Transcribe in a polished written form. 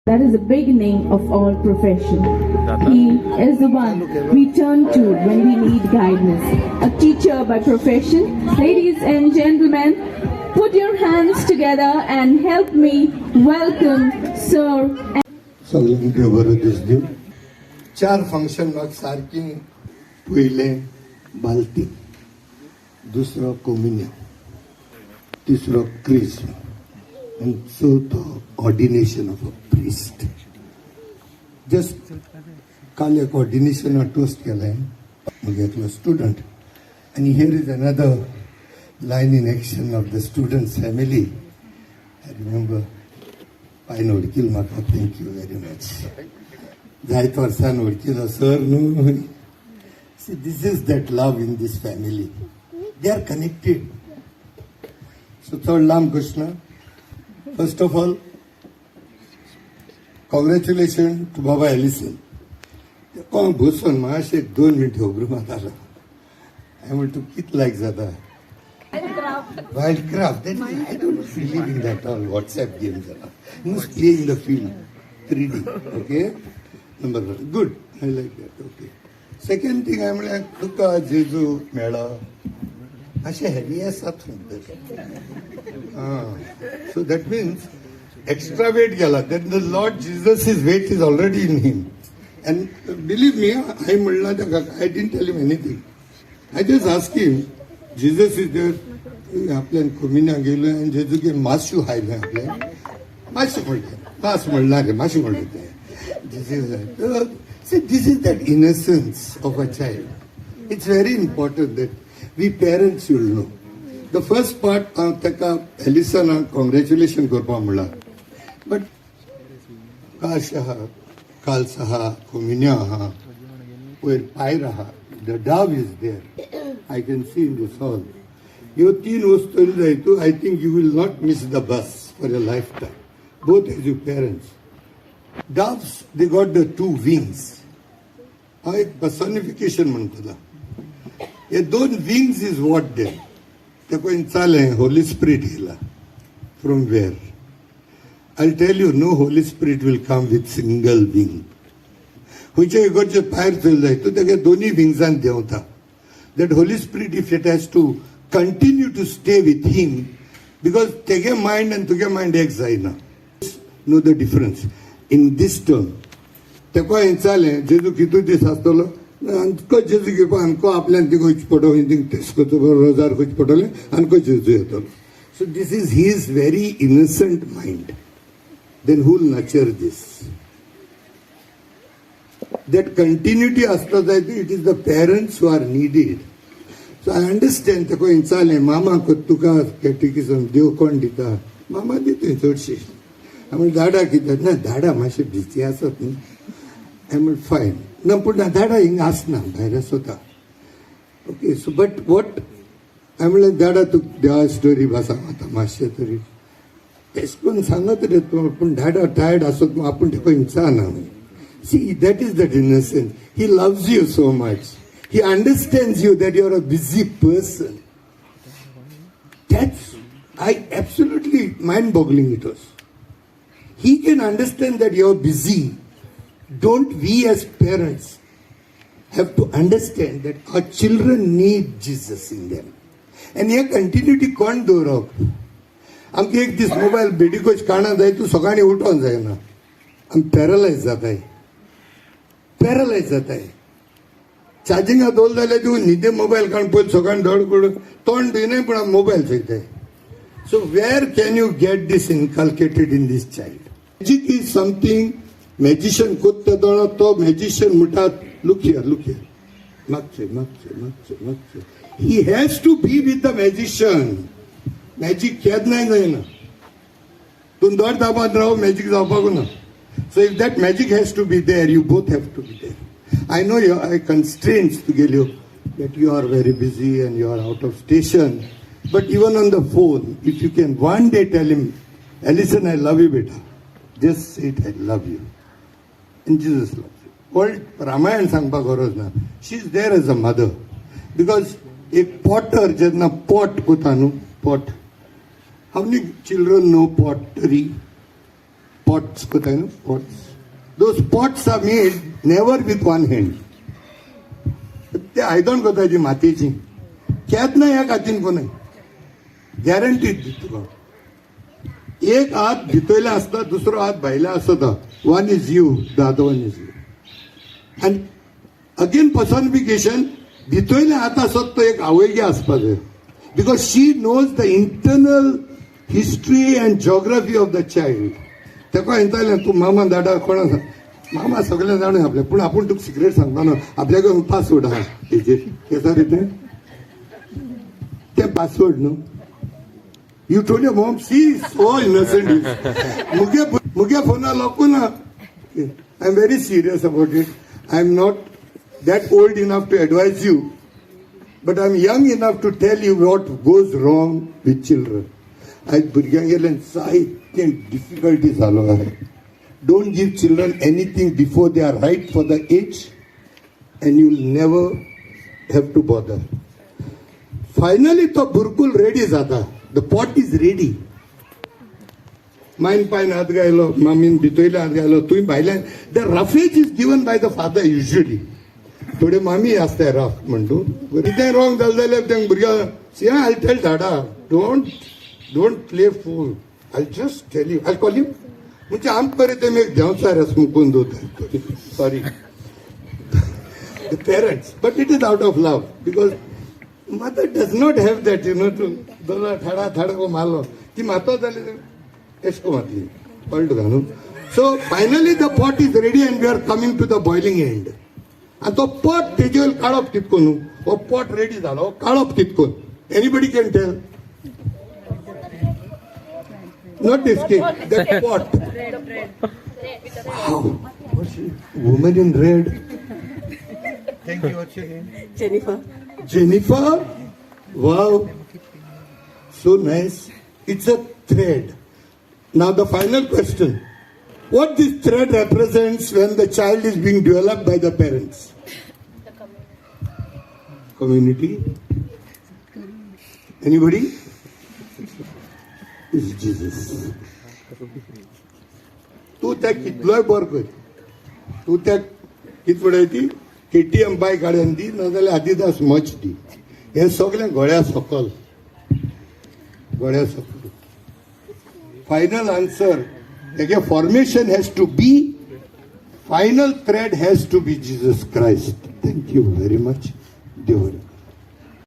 That is the beginning of all profession. He is the one we turn to when we need guidance. A teacher by profession. Ladies and gentlemen, put your hands together and help me welcome Sir. सगळ्यांक देव बरो दीस दिवं. चार function म्हाका सारकी. पयलें बालती, दुसरो कोमिन्यो, तिसरो क्रिज्म आनी चवथो ordination of a priest. Just काल एक ऑर्डिनेशन टोस्ट केलें म्हगे एकलो स्टुडंट आनी here is another line in action of the students family. I remember पायन वळखील म्हाका. Thank you very much. जायत वर्सान वळखीलो सर न्हू. See, this is that love in this family. They are connected. So चड लांब question. First of all, congratulation to Baba Ellison. कोण बसून मातशें एक दोन मिनट खबर मारतालो. हांवें म्हणटा, तूं कितें लायक जाता? Wildcraft. That is, I don't believe in that all WhatsApp games and all. You must play in the field. 3D. Okay? Number one. Good. I like that. Okay. Second thing, I'm like, तुका जेजू मेळो अशें heavy आसा थंय. So that means extra weight गेला. Then the Lord Jesus' weight is already in him. And believe me, I म्हणला ताका, I didn't tell him anything. I just asked him, Jesus is there. आपल्यान कोमिना गेलो आनी जेजूगे माशू हायलें आपल्यान. माशू म्हणलें, मास म्हणला रे, माशू म्हणलें तें. This is see, this is that innocence of a child. It's very important that we parents will know. The first part, हांव ताका एलिसनाक कॉंग्रॅच्युलेशन करपाक म्हणलां, बट काश आहा, काल्स आहा, कोमिन्यो आहा, वयर पायर आहा. The dove is there, I can see in this hall. ह्यो तीन वस्तू जाय तूं, I think you will not miss the bus for your life time, both as you parents. Doves, they got the two wings. हा एक पर्सॉनिफिकेशन म्हणटला. हे दोन wings is what they ते कोण चालें होली स्पिरिट येयला. From where? I tell you, no Holy Spirit will come with single wing. खंयच्या इगोर्जे भायर चल जाय तूं, तेगे दोन्ही विंग्सान देंवता. That Holy Spirit, if it has to continue to stay with him, because तेगे मायंड आनी तुगे मायंड एक जायना. Know the difference in this term. तेका हें चालें, जेजू कितू दीस आसतलो आमकां जेजू घेवपा आमकां आपल्यान थिंग वचचें पडटलो, थिंग तेस्को रोजार वचचें पडटलें, आमकां जेजू येतलो. So this is his very innocent mind. Then who'll nurture this? That continuity आसता जाय. It is the parents who are needed. So I understand तेका विचारलें, मामा तुका कॅटिकिजम देव कोण दिता? मामा दिता चडशी. हांवें म्हणलें, दाडा कित्याक ना? दाडा मातशें बिजी आसत न्ही. हांवें म्हणलें, फायन. ना, पूण दाडा हिंगा आसना, भायर आसता. ओके, सो बट what, हांवें म्हणलें, दाडा, तुका देवा स्टोरी बा सांगता मातशें तरी. तेश करून सांगत रे तूं, पूण दाडा टायर्ड आसत, आपूण तेका विचारना. See, that is that innocence. He loves you so much. He understands you that you're a busy person. That's I absolutely mind boggling it was. He can understand that you're busy. Don't we as parents have to understand that our children need Jesus in them? And hey continuity कोण दवरप? आमकां एक दीस mobile बेडिकोच काणा जाय, तूं सकाळीं उठोन जायना, आमी पॅरलायज जाताय, पॅरलायज जाताय. चार्जिंगा दवरलो जाल्यार तूं न्हिदे मोबायल काडून पयलीं सकाळीं धड करून तोंड धुयनाय, पूण आमी मोबायल चोयताय. So where can you get this inculcated in this child? Magic is something magician कोत्ता दोळो. तो मॅजिशियन म्हणटा, look here, look here, मागचे मागचे मागचे मागचे. He has to be with the magician. Magic केन्नाय जायना. तूं दर दाबात राव, मॅजीक जावपाक ना. So if that magic has to be there, you both have to be there. I know you I constraints तुगेल्यो, that you are very busy and you are out of station. But even on the phone, if you can one day tell him, "Ellison, I love you, beta." Just say it, "I love you." And Jesus loves you. Old Ramayana सांगपाक गरज ना. She is there as a mother. Because एक Potter जेन्ना pot कोता न्हू, pot. How many children know pottery? Pots कोताय न्हू, pots, those pots are made never with one hand. ते आयदन कोताय ती मातयेची, केन्ना ह्या हातीन कोनाय, गॅरंटी तुका. एक हात भितरले आसता, दुसरो हात भायले आसता. One is you, the other one is you. आनी अगेन पर्सॉनिफिकेशन, भितरले हात आसत तो एक आवयगे आसपा जाय, because she knows the internal history and geography of the child. तेका येतालें तूं मामा दाडा कोण आसा, मामा सगळे जाणून आपले, पूण आपूण तुका सिक्रेट सांगता न्हू, आपल्याक पासवर्ड आहा हेजेर. केसा रे तें पासवर्ड न्हू. You told your mom, see, so innocent. मुगे मुगे फोनार लॉकू ना. I am very serious about it. I am not that old enough to advise you, but I am young enough to tell you what goes wrong with children. आयज भुरग्यांगेले जायते difficulty जालो आहा. Don't give children anything before they are right for the age, and you will never have to bother. Finally तो बुरकुल ready जाता, the pot is ready. मायन पायन हात घायलो, मामीन भितयले हात घायलो, तुवें भायल्यान. The roughage is given by the father usually. थोडे मामी आसता रफ म्हणटू. कितें रॉंग जालें जाल्यार तें भुरग्यांक, see, I tell Dada, don't play fool. I just tell you, I call you. म्हणजे आमकां बरें तेमी एक देंवचार मुकून दवरता. Sorry, the parents, but it is out of love, because mother does not have that, to दोना थाडा थाडा को मारलो ती मातो जाली, एश को मारली कळ्ळें तुका न्हू. So finally the pot is ready and we are coming to the boiling end. आनी तो पॉट तेजेर काडप कितको न्हू, हो पॉट रेडी जालो, काडप कितकोन? Anybody can tell? Not this cake, that pot. Woman in red. Thank you. What's your name? Jennifer. Jennifer? Wow. So nice. It's a thread. Now the final question. What this thread represents when the child is being developed by the parents? Community. Anybody? It's Jesus. तूं त्या कितलोय बरो कर, तूं त्या कित म्हणटाय ती केटीएम बायक हाडून दी, नाजाल्यार आदिदास मच दी, हें सगळें गळ्या सकल, गळ्या सकल. फायनल आन्सर तेगे formation has to be, final thread has to be Jesus Christ. Thank you very much. देव बरें.